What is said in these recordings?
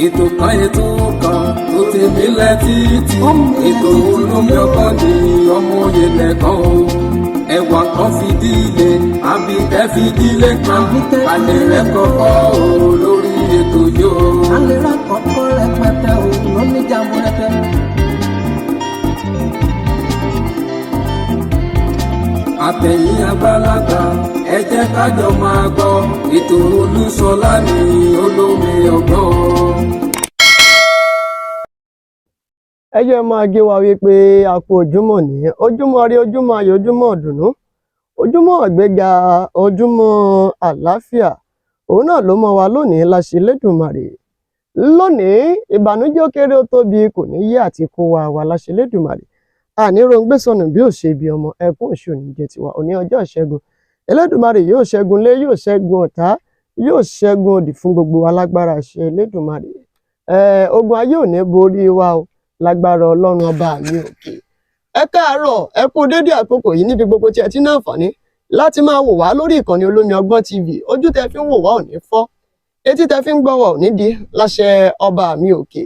Ètò kan, ètò kan tó ti mílẹ̀ títì. Ètò Olómi Ọgbọ́n ní ọmọ òye lẹ́kàn o. Ẹwà kan fìdílé àbí kẹ́ fìdílé kan alẹ́ rẹ̀ kọ́kọ́ o lórí ètò yóò. Alẹ́ rà kọ́kọ́ rẹpẹtẹ o lóní jàmbúrẹ́tẹ́. Àtẹ̀yìn àgbàlagbà, ẹ jẹ́ ká jọ máa gbọ́ ètò Olúṣọlá ní Olómi Ọgbọ́n. Ẹ jẹ́ máa gé wa wípé a kú ojúmọ́ ní ojúmọ́ rí, ojúmọ́ ayọ̀, ojúmọ́ ọ̀dùnnú, ojúmọ́ ọ̀gbéga, ojúmọ́ àlàáfíà. Òun náà ló mọ́ wa lónìí láṣẹ Lédùmarè. Lónìí, ìbànújẹ́ ó kéré ó tóbi kò ní yí àti kó wa wà láṣẹ Lédùmarè. Àní ròǹgbé sọnù bí ò ṣe ibi ọmọ, ẹkún òṣì òní jẹ tiwa. Òní ọjọ́ ìṣẹ́gun, Elédùmarè yóò ṣẹ́gun lé, yóò ṣẹ́gun ọ̀tá, yóò ṣẹ́gun òdì fún gbogbo alágbára ṣe Elédùmarè. Ogun ayé ò ní borí wa o, lágbára Ọlọ́run ọba mi òkè. Ẹ káàárọ̀, ẹ kú dédé àkókò yìí níbi gbogbo tí ẹ ti ní àǹfààní láti máa wò wá lórí ìkànnì Olómi Ọgbọ́n TV. Ojú tẹ fi ń wò wá ò ní fọ́, etí tẹ fi ń gbọ́ wá ò ní di, láṣẹ ọba mi òkè.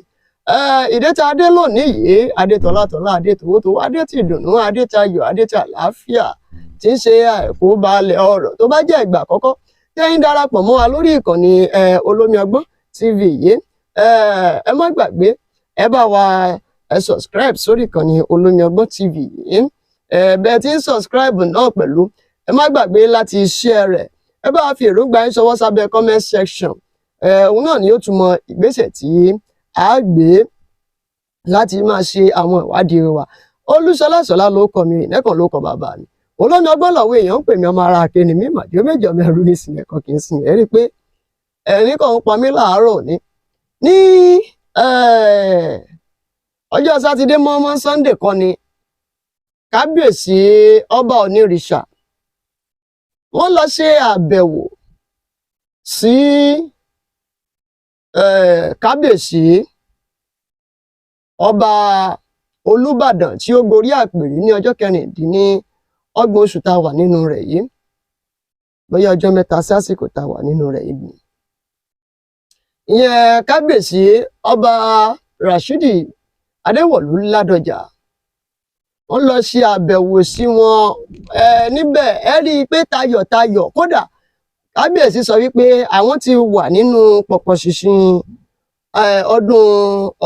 Ìdè tá a dé lónìí yìí, adé tọ́látọ́lá, adé tòwótòwó, adé tí ìdùnnú, adé tayọ̀, adé tí àlàáfíà, tí ń ṣe àìkú balẹ̀ ọ̀rọ̀. Tó bá jẹ́ ìgbà àkọ́kọ́ tẹ́yìn darapọ̀ mọ́ wa lórí ìkànnì Olómi Ọgbọ́n TV yìí, ẹ má gbàgbé, ẹ bá wa ẹ subscribe sórí ìkànnì Olómi Ọgbọ́n TV yìí. Ẹ bẹ́ẹ̀ tí ń subscribe náà pẹ̀lú, ẹ má gbàgbé láti share rẹ̀. Ẹ bá wa fi èròǹgbà yín ṣọwọ́ sábẹ́ comment section. Òun náà ni ó túmọ̀ ìgbésẹ̀ tí a gbé láti máa ṣe àwọn ìwádìí wa. Olúṣọlá Ṣọlá ló kọ mi, ìnẹ́kàn ló kọ bàbá mi. Olómi Ọgbọ́n lọ́wọ́ èèyàn ń pè mí. Ọmọ ara akéènì mi màjọ méjọ mẹ́rù ní sìn ẹ̀kọ́ kì í sìn. Ẹ rí i pé ẹ̀rín kan ń pa mí láàárọ̀ ní ní ọjọ́ Sátidé mọ́mọ́ Sunday kan ni kábíyèsí ọba Onírìṣà wọ́n lọ ṣe àbẹ̀wò sí kábíyèsí ọba Olúbàdàn tí ó gorí àpèrè ní ọjọ́ 26 oṣù tá a wà nínú rẹ̀ yìí, bóyá ọjọ́ 3 sí àsìkò tá a wà nínú rẹ̀ yìí. Ìyẹn kábíyèsí ọba Rashidi Adéwọ̀lú Ládọjà. Wọ́n lọ ṣe àbẹ̀wò sí wọn níbẹ̀. Ẹ rí i pé tayọ̀tayọ̀, kódà kábíyèsí sọ wípé àwọn ti wà nínú pọ̀pọ̀ ṣìnṣìn ọdún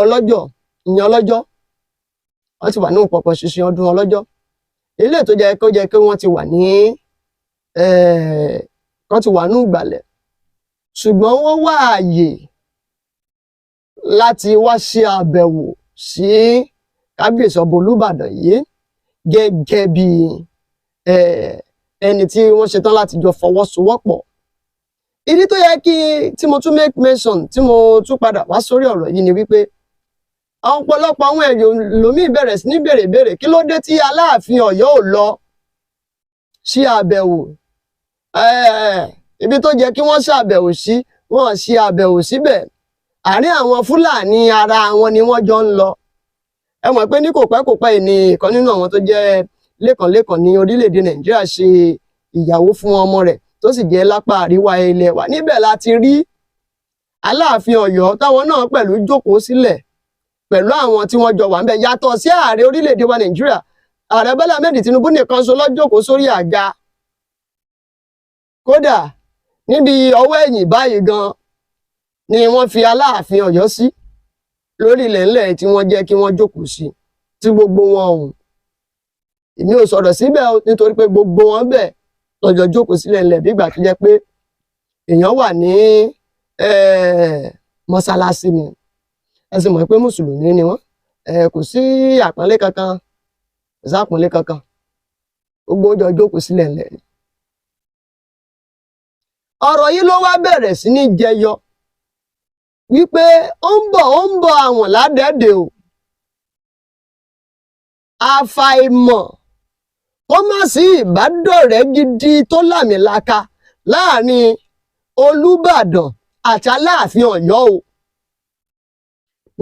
ọlọ́jọ́, ìyẹn ọlọ́jọ́. Wọ́n ti wà nínú pọ̀pọ̀ ṣìnṣìn ọdún ọlọ́jọ́ ilé tó jẹ́ kó jẹ́ pé wọ́n ti wà ní wọ́n ti wà ní ìgbàlẹ̀, ṣùgbọ́n wọ́n wá ààyè láti wá ṣe àbẹ̀wò sí kábíyèsí ọba Olúbàdàn yìí gẹ́gẹ́ bí ẹni tí wọ́n ṣetán láti jọ fọwọ́sowọ́pọ̀. Ìdí tó yẹ kí tí mo tún make mention, tí mo tún padà wá sórí ọ̀rọ̀ yìí ni wípé ọ̀pọ̀lọpọ̀ àwọn èèyàn lòmíì bẹ̀rẹ̀ sí ní béèrè béèrè, kí ló dé tí Aláàfin Ọ̀yọ́ ò lọ sí àbẹ̀wò ibi tó jẹ́ kí wọ́n ṣàbẹ̀wò sí? Wọ́n ṣe àbẹ̀wò síbẹ̀, àárín àwọn Fúlàní ara wọn ni wọ́n jọ ń lọ. Ẹ mọ̀ pé ní kò pẹ́ kò pẹ́ yìí ni ìkan nínú àwọn tó jẹ́ lẹ́kànlẹ́kàn ní orílẹ̀-èdè Nàìjíríà ṣe ìyàwó fún ọmọ rẹ̀ tó sì jẹ́ lápá àríwá ilẹ̀ wa. Níbẹ̀ la ti rí Aláàfin Ọ̀yọ́ táwọn náà pẹ̀lú jókòó sílẹ̀ pẹ̀lú àwọn tí wọ́n jọ wà ńbẹ̀. Yàtọ̀ sí ààrẹ orílẹ̀-èdè wa Nàìjíríà, ààrẹ Bọ́lá Ahmed Tinubu nìkan ṣo ló jókòó sórí àga. Kódà níbi ọwọ́ ẹ̀yìn báyìí gan ni wọ́n fi Aláàfin Ọ̀yọ́ sí lórí ilẹ̀ ńlẹ̀ tí wọ́n jẹ́ kí wọ́n jókòó sí, tí gbogbo wọn ọ̀hún. Èmi ò sọ̀rọ̀ síbẹ̀ nítorí pé gbogbo wọn bẹ̀ lọ́jọ́ jókòó sílẹ̀ ńlẹ̀ bí ìgbà tó jẹ́ pé èèyàn wà ní mọ́sálásí ni. Ẹ sì mọ̀ pé mùsùlùmí ni wọ́n. Kò sí àpọ́nlé kankan, kò sí àpọ́nlé kankan, gbogbo wọn jọ jókòó sílẹ̀ ńlẹ̀ ni. Ọ̀rọ̀ yìí ló wá bẹ̀rẹ̀ sí ní jẹyọ wípé ó ń bọ̀, ó ń bọ̀, àwọn ládẹ́ẹ̀dẹ̀ o. Àfàìmọ̀ kó má sí ìbádọ́rẹ̀ẹ́ gidi tó lámìlaka láàrin Olúbàdàn àti Aláàfin Ọ̀yọ́ o,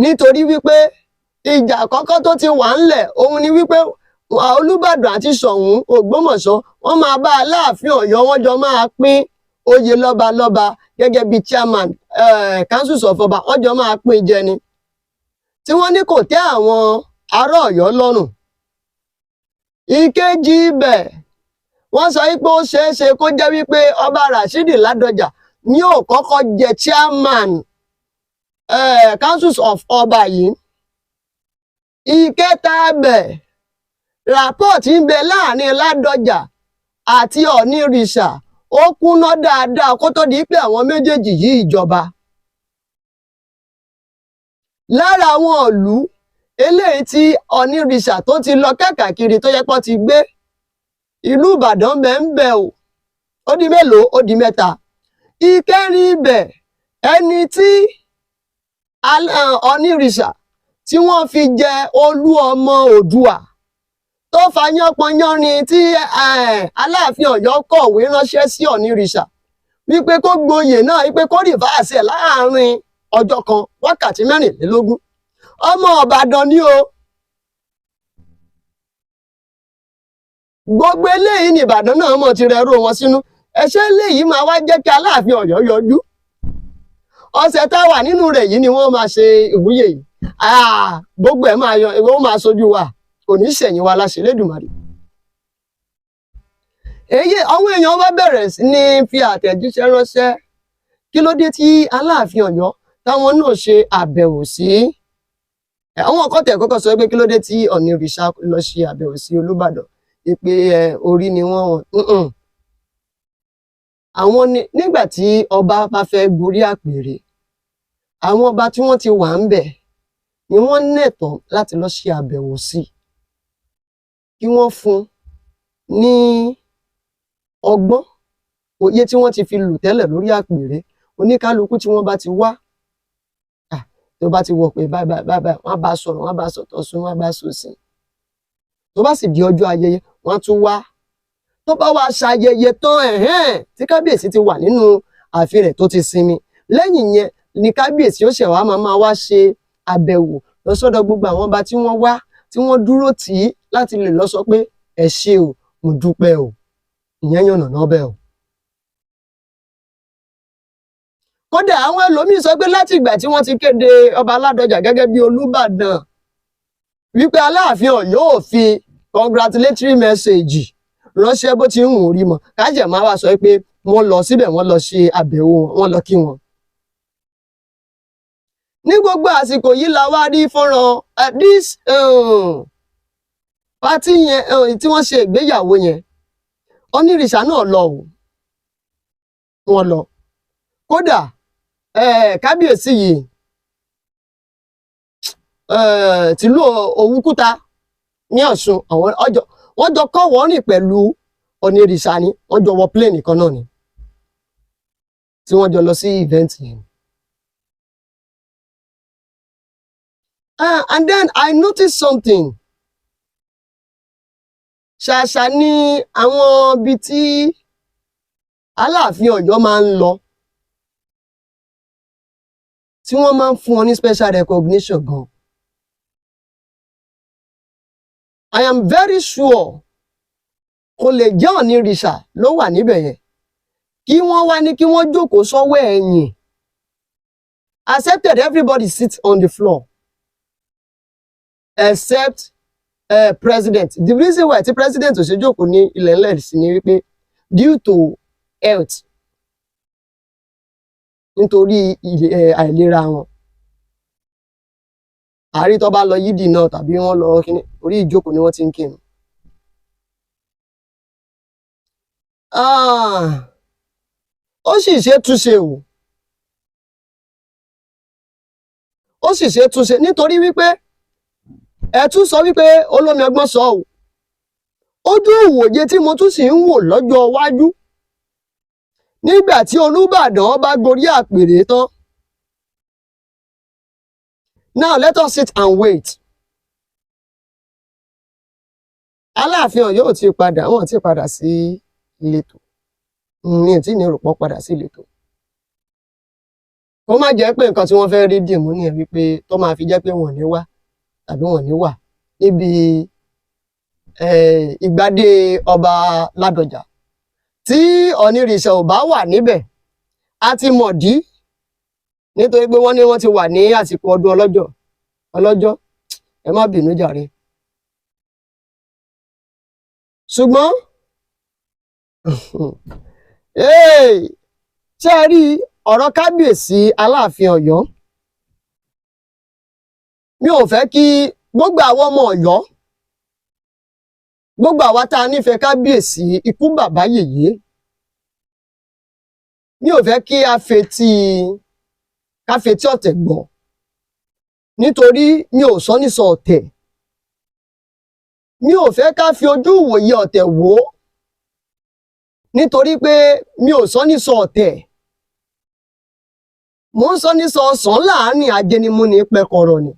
nítorí wípé ìjà àkọ́kọ́ tó ti wà ńlẹ̀ òun ni wípé Olúbàdàn àti Ṣọ̀ún Ògbómọ̀ṣọ́, wọ́n máa bá Aláàfin Ọ̀yọ́, wọ́n jọ máa pín oyè lọ́balọ́ba. gẹ́gẹ́ bí chairman council of ọba, wọ́n jọ máa pín jẹ ni, tí wọ́n ní kò tẹ́ àwọn ará Ọ̀yọ́ lọ́rùn. Ìkejì ibẹ̀, wọ́n sọ wípé ó ṣeé ṣe kó jẹ́ wípé ọba Rashidi Ládọjà ní ó kọ́kọ́ jẹ chairman councils of ọba yìí. Ìkẹta bẹ̀, rapport ń bẹ láàrin Ládọjà àti Ọ̀nìrìṣà, ó kúnná dáadáa kó tó di pé àwọn méjèèjì yìí ìjọba. Lára àwọn ìlú eléyìí tí Ọ̀nìrìṣà tó ti lọ káàkiri tó yẹ pé ti gbé, ìlú Ìbàdàn bẹ ń bẹ o. Ó di mélòó? Ó di mẹ́ta. Ìkẹrin ibẹ̀, ẹni tí Ọ̀nìrìṣà tí wọ́n fi jẹ olú ọmọ Oòduà tó fa yánpọnyánrin, tí Aláàfin Ọ̀yọ́ kọ̀wé ránṣẹ́ sí Ọ̀nìrìṣà wípé kó gboyè náà, wípé kó reverse ẹ̀ láàrin ọjọ́ kan, wákàtí 24, ọmọ Ìbàdàn ni o. Gbogbo eléyìí ní Ìbàdàn náà mọ̀ ti rẹrú wọn sínú ẹ̀ṣẹ̀. Eléyìí máa wá jẹ́ kí Aláàfin Ọ̀yọ́ yọjú. Ọ̀sẹ̀ tá a wà nínú rẹ̀ yìí ni wọ́n máa ṣe ìwúyè yìí. Gbogbo ẹ̀ máa yan, ó máa sojú wa, kò ní ṣẹ̀yìn wa láṣẹ Elédùmarè. Èyí àwọn èèyàn bá bẹ̀rẹ̀ sí ní fi àtẹ̀jíṣẹ́ ránṣẹ́: kí ló dé tí Aláàfin Ọ̀yọ́ táwọn náà ṣe àbẹ̀wò sí àwọn kan tẹ̀ kọ́kọ́ sọ pé kí ló dé tí Ọ̀nìrìṣà lọ ṣe àbẹ̀wò sí Olúbàdàn, pé orí ni wọ́n wọ̀n àwọn ni. Nígbà tí ọba bá fẹ́ gorí àpèrè, àwọn ọba tí wọ́n ti wà ń bẹ̀ ni wọ́n nẹ̀tọ́ láti lọ ṣe àbẹ̀wò sí, kí wọ́n fún ní ọgbọ́n òye tí wọ́n ti fi lù tẹ́lẹ̀ lórí àpèrè. Oníkálukú tí wọ́n bá ti wá, tó bá ti wọ̀ pé báyìí báyìí báyìí, wọ́n á bá sọ̀rọ̀, wọ́n á bá sọ̀tọ̀ sún, wọ́n á bá sòsì. Tó bá sì di ọjọ́ ayẹyẹ, wọ́n á tún wá. Tó bá wá ṣayẹyẹ tán, ẹ̀hẹ́n, tí kábíyèsí ti wà nínú ààfin rẹ̀ tó ti sinmi, lẹ́yìn yẹn ni kábíyèsí ó ṣẹ̀ wá máa wá ṣe àbẹ̀wò lọ sọ́dọ̀ gbogbo àwọn ọba tí wọ́n wá, tí wọ́n dúró tì í, láti lè lọ sọ pé ẹ ṣé o, mo dúpẹ́ o. Ìyẹn yànnà náà bẹ́ẹ̀ o. Kódà àwọn ẹlòmíín sọ pé láti ìgbà tí wọ́n ti kéde ọba Ládọjà gẹ́gẹ́ bí Olúbàdàn, wípé Aláàfin Ọ̀yọ́ ò fi congratulatory message ránṣẹ́ bó ti ń wù rí mọ́. Kájẹ̀ máa wá sọ pé wọ́n lọ síbẹ̀, wọ́n lọ ṣe àbẹ̀wò, wọ́n lọ kí wọn. Ní gbogbo àsìkò yìí la wá rí fọ́nrán this party yẹn tí wọ́n ṣe ìgbéyàwó yẹn. Onírìṣà náà lọ o, wọ́n lọ. Kódà kábíyèsí yìí tìlú Òwúkúta ní Ọ̀ṣun, àwọn ọjọ́ wọ́n jọ kọ́ wọ́n rìn pẹ̀lú Onírìṣà ni, wọ́n jọ wọ plane kan náà ni tí wọ́n jọ lọ sí event yẹn. And then I noticed something. Ṣàṣà ni àwọn ibi tí Aláàfin Ọ̀yọ́ máa ń lọ tí wọ́n máa ń fún wọn ní special recognition gan. I am very sure kò lè jẹ́ Ọ̀nìrìṣà ló wà níbẹ̀ yẹn kí wọ́n wá ní kí wọ́n jókòó sọ́wọ́ ẹ̀yìn. Accepted, everybody sits on the floor except president. The reason why tí president ò ṣe jókòó ní ilẹ̀ ńlẹ̀ sí ni wípé due to health, nítorí àìlera wọn. Àárí tó bá lọ yídì náà tàbí wọ́n lọ kíní, orí ìjókòó ni wọ́n ti ń kírun. Ó sì ṣe túnṣe o, ó sì ṣe túnṣe, nítorí wípé ẹ tún sọ wípé olómi ọgbọ́n sọ o. Ojú ìwòye tí mo tún sì ń wò lọ́jọ́ iwájú, nígbà tí Olúbàdàn bá gorí àpèrè tán, now let us sit and wait. Aláàfin Ọ̀yọ́ ò tí padà, wọ́n ti padà sí ìletò ní tí ní ròpọ̀ padà sí ìletò. Kó má jẹ́ pé nǹkan tí wọ́n fẹ́ rí dìmú nìyẹn, wípé tó máa fi jẹ́ pé wọ́n ní wá tàbí wọ́n ní wà níbi ìgbádé ọba Ládọjà. Tí Ọ̀nìrìṣà ò bá wà níbẹ̀, A ti mọ̀dí, nítorí pé wọ́n ní wọ́n ti wà ní àsìkò ọdún ọlọ́jọ́ ọlọ́jọ́. Ẹ má bínú jàre. Ṣùgbọ́n hey, ṣé ẹ rí ọ̀rọ̀ kábíyèsí Aláàfin Ọ̀yọ́, mi ò fẹ́ kí gbogbo àwọn ọmọ Ọ̀yọ́, gbogbo àwa tá a nífẹ̀ẹ́ kábíyèsí, ikú bàbá yèyé, mi ò fẹ́ kí a fetí ká fetí ọ̀tẹ̀ gbọ́, nítorí mi ò sọ nísọ ọ̀tẹ̀. Mi ò fẹ́ ká fi ojú ìwòye ọ̀tẹ̀ wò ó, nítorí pé mi ò sọ nísọ ọ̀tẹ̀. Mò ń sọ nísọ ọ̀sán láàárín ajẹnimúni pẹkọrọ ni.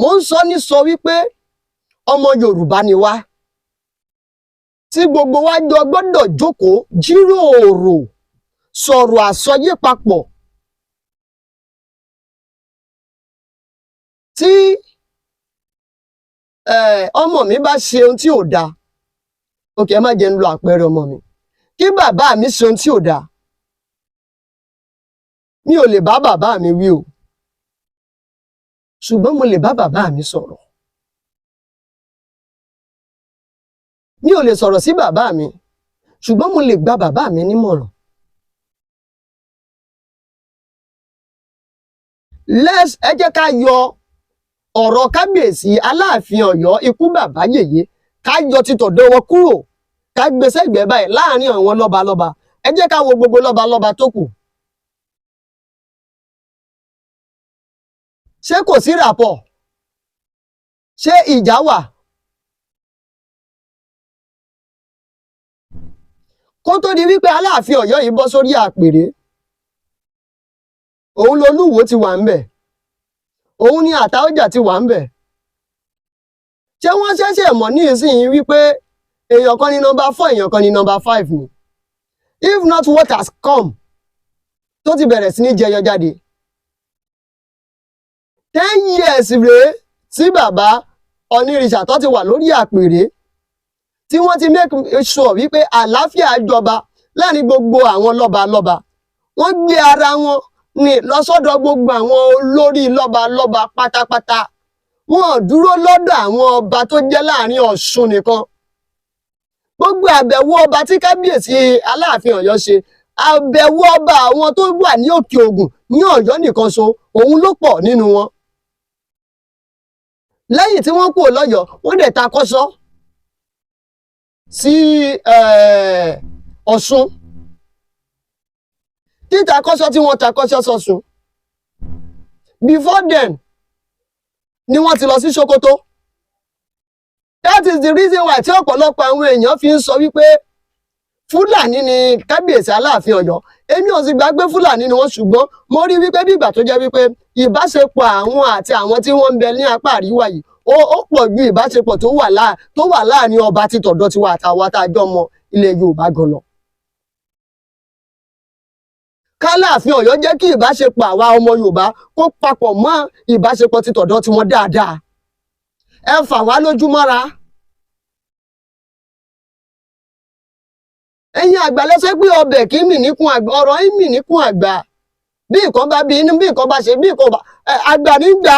Mò ń sọ nísọ wípé ọmọ Yorùbá ni wá, tí gbogbo wa jọ gbọ́dọ̀ jókòó, jíròrò, sọ̀rọ̀ àsọyé papọ̀, tí ọmọ mi bá ṣe ohun tí ò dáa, ok, ẹ má jẹ́ ń lo àpẹẹrẹ ọmọ mi, kí bàbá mi ṣe ohun tí ò dáa, mi ò lè bá bàbá mi wí o, ṣùgbọ́n mo lè bá bàbá mi sọ̀rọ̀. Mi ò lè sọ̀rọ̀ sí bàbá mi, ṣùgbọ́n mo lè gba bàbá mi nímọ̀ràn. Let's, ẹ jẹ́ ká yọ ọ̀rọ̀ kábíyèsí Aláàfin Ọ̀yọ́, ikú bàbá yèyé, ká yọ títọ̀dọ̀ wọn kúrò, ká gbé sẹ́gbẹ̀ẹ́ báyìí láàrin àwọn lọ́balọ́ba. Ẹ jẹ́ ká wo gbogbo lọ́balọ́ba tó kù. Ṣé kò sí rapport? Ṣé ìjà wà? Kó tó di wípé Aláàfin Ọ̀yọ́ yìí bọ́ sórí àpèrè, òun lolúwo ti wà ń bẹ̀, òun ni Àtaọ́jà ti wà ń bẹ̀. Ṣé wọ́n ṣẹ̀ṣẹ̀ mọ̀ ní ìsinyìí wípé èèyàn kan ní number 4, èèyàn kan ní number 5 ni? If not what has come tó ti bẹ̀rẹ̀ sí ní jẹyọ jáde, 10 years rèé tí bàbá Ọ̀nìrìṣà tó ti wà lórí àpèrè, tí wọ́n ti make sure wípé àlàáfíà jọba láàrin gbogbo àwọn lọ́balọ́ba. Wọ́n gbé ara wọn ní lọ́sọ́dọ̀ gbogbo àwọn olórí lọ́balọ́ba pátápátá. Wọn ò dúró lọ́dọ̀ àwọn ọba tó jẹ́ láàrin Ọ̀ṣun nìkan. Gbogbo àbẹ̀wò ọba tí kábíyèsí Aláàfin Ọ̀yọ́ ṣe, àbẹ̀wò ọba àwọn tó wà ní Òkè Ògùn ní Ọ̀yọ́ nìkan so òun ló pọ̀ nínú wọn. Lẹ́yìn tí wọ́n kúrò lọ́yọ̀ọ́, wọ́n dẹ̀ ta kọ́sọ́ sí Ọ̀ṣun. Títa kọ́sọ́ tí wọ́n ta kọ́sọ́ sọ́ṣun, before then ni wọ́n ti lọ sí Sokoto. That is the reason why tí ọ̀pọ̀lọpọ̀ àwọn èèyàn fi ń sọ wípé Fúlàní ni kábíyèsí Aláàfin Ọ̀yọ́. Èmi ò sì gbà pé Fúlàní ni wọ́n, ṣùgbọ́n mo rí wípé bí ìgbà tó jẹ́ wípé ìbáṣepọ̀ àwọn àti àwọn tí wọ́n ń bẹ ní apá àríwá yìí, ó pọ̀ ju ìbáṣepọ̀ tó wà láàrin ọba títọ̀dọ̀ tiwa àtàwọn àtàjọ ọmọ ilẹ̀ Yorùbá gan lọ. Káláàfin Ọ̀yọ́ jẹ́ kí ìbáṣepọ̀ àwa ọmọ Yorùbá kó papọ̀ mọ́ ìbáṣepọ̀ títọ̀dọ̀ tiwọn dáadáa. Ẹ fà wá lójú mọ́ra. Ẹ̀yin àgbà lẹ́sẹ̀ pé ọbẹ̀ kì í mì níkùn àgbà, ọ̀rọ̀ yín mì níkùn àgbà. Bí nǹkan bá bí inú, bí nǹkan bá ṣe, bí nǹkan bá àgbà nígbà.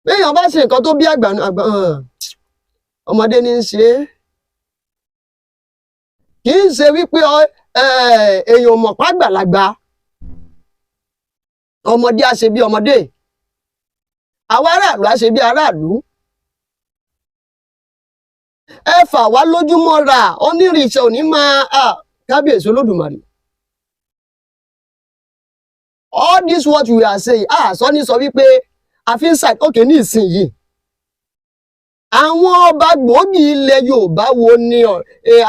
Béèyàn bá ṣe nǹkan tó bí àgbà, àgbà ọmọdé ní í ṣe é. Kì í ṣe wípé èèyàn mọ̀ pàgbàlagbà, ọmọdé á ṣe bí ọmọdé, àwa aráàlú á ṣe bí aráàlú. Ẹ fà wá lójúmọ́ra, onírìṣà òní máa kábíyèsí Olódùmarè. All this what we are saying, sọ ní sọ wípé àfi ń ṣàì òkè ní ìsinyìí. Àwọn ọba gbòógì ilẹ̀ Yorùbá wo ni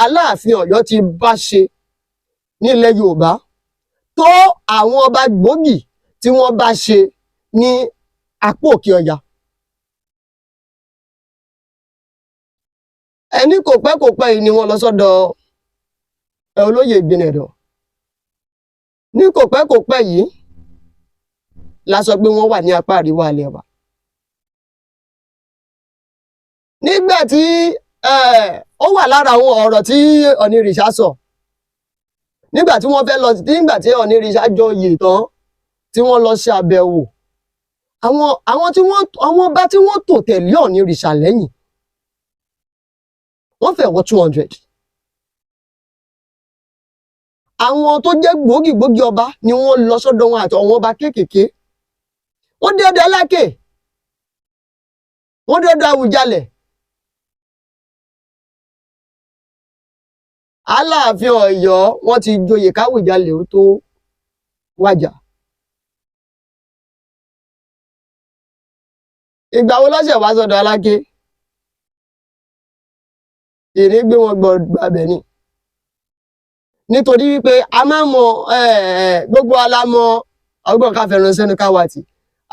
Aláàfin Ọ̀yọ́ ti bá ṣe nílẹ̀ Yorùbá tó àwọn ọba gbòógì tí wọ́n bá ṣe ní apá Òkè Ọya? Ẹni kò pẹ́ kò pẹ́ yìí ni wọ́n lọ sọ́dọ̀ olóyè Ìgbìnẹ̀dọ̀. Ní kò pẹ́ kò pẹ́ yìí la sọ pé wọ́n wà ní apá àríwá ilẹ̀ wa. Nígbà tí ó wà lára àwọn ọ̀rọ̀ tí Ọ̀nìrìṣà sọ nígbà tí wọ́n fẹ́ lọ, nígbà tí Ọ̀nìrìṣà joyè tán, tí wọ́n lọ ṣe àbẹ̀wò, àwọn tí wọ́n, àwọn ọba tí wọ́n tò tẹ̀lé Ọ̀nìrìṣà lẹ́yìn, wọ́n fẹ́ wọ 200. Àwọn tó jẹ́ gbòógì ọba ni wọ́n lọ sọ́dọ̀ wọn, àti àwọn ọba kéékèèké. Wọ́n dé ọ̀dọ̀ Aláké, wọ́n dé ọ̀dọ̀ Àwùjalẹ̀. Aláàfin Ọ̀yọ́, wọ́n ti joyè káwùjalẹ̀ ó tó wàjà. Ìgbà wo lọ́sẹ̀ wá sọ́dọ̀ Aláké? Èrè gbé wọn gbàbẹ̀ ni, nítorí wípé a máa ń mọ gbogbo alámọ ọgbọ́n ká fẹ́ràn sẹ́nu káwàtì.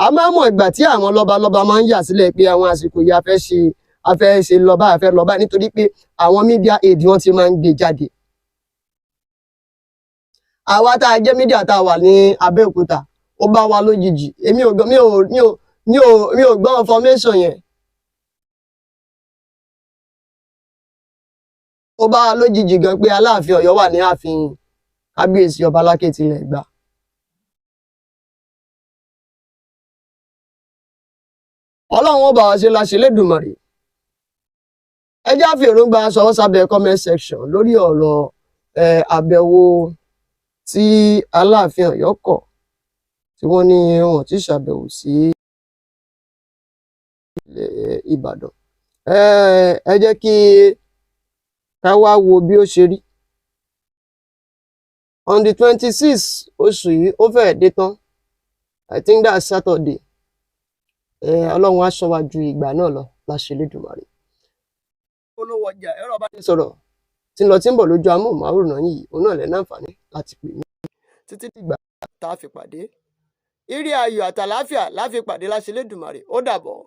A máa ń mọ ìgbà tí àwọn lọ́balọ́ba máa ń yà sílẹ̀ pé àwọn àsìkò yìí a fẹ́ ṣe lọ́ba, a fẹ́ lọ́ba, nítorí pé àwọn media aid wọn ti máa ń gbé jáde. Àwa tá a jẹ́ media tá a wà ní Abẹ́òkúta, ó bá wa lójijì. Èmi ò gbọ́, mi ò gbọ́ information yẹn. Ó bá wa lójijì gan pé Aláàfin Ọ̀yọ́ wà ní ààfin Kábíyèsí Ọba Aláké tilẹ̀ Ẹ̀gbá. Ọlọ́run ó bá wa ṣe láṣẹ lẹ́dùnmọ̀rì. Ẹ jẹ́ á fi èròǹgbà sọwọ́ sábẹ́ comment section lórí ọ̀rọ̀ àbẹ̀wò tí Aláàfin Ọ̀yọ́ kọ̀, tí wọ́n ní wọn ti ṣàbẹ̀wò sí ilẹ̀ Ìbàdàn. Ẹ jẹ́ kí ká wá wo bí ó ṣe rí on the 26 oṣù yìí. Ó fẹ́ẹ̀ dé tán. I think that's Saturday. Ọlọ́run á ṣọ́ wa ju ìgbà náà lọ láṣẹ Elédùmarè. Polówó ọjà, ẹ̀rọ bá ti sọ̀rọ̀ tí ń lọ tí ń bọ̀ lójú amóhùnmáwòrán yìí, òun náà lẹ́ náǹfààní láti pè mí. Títí dìgbà tá a fi pàdé, ire, ayọ̀ àtàláfíà la fi pàdé láṣẹ Elédùmarè. Ó dàbọ̀.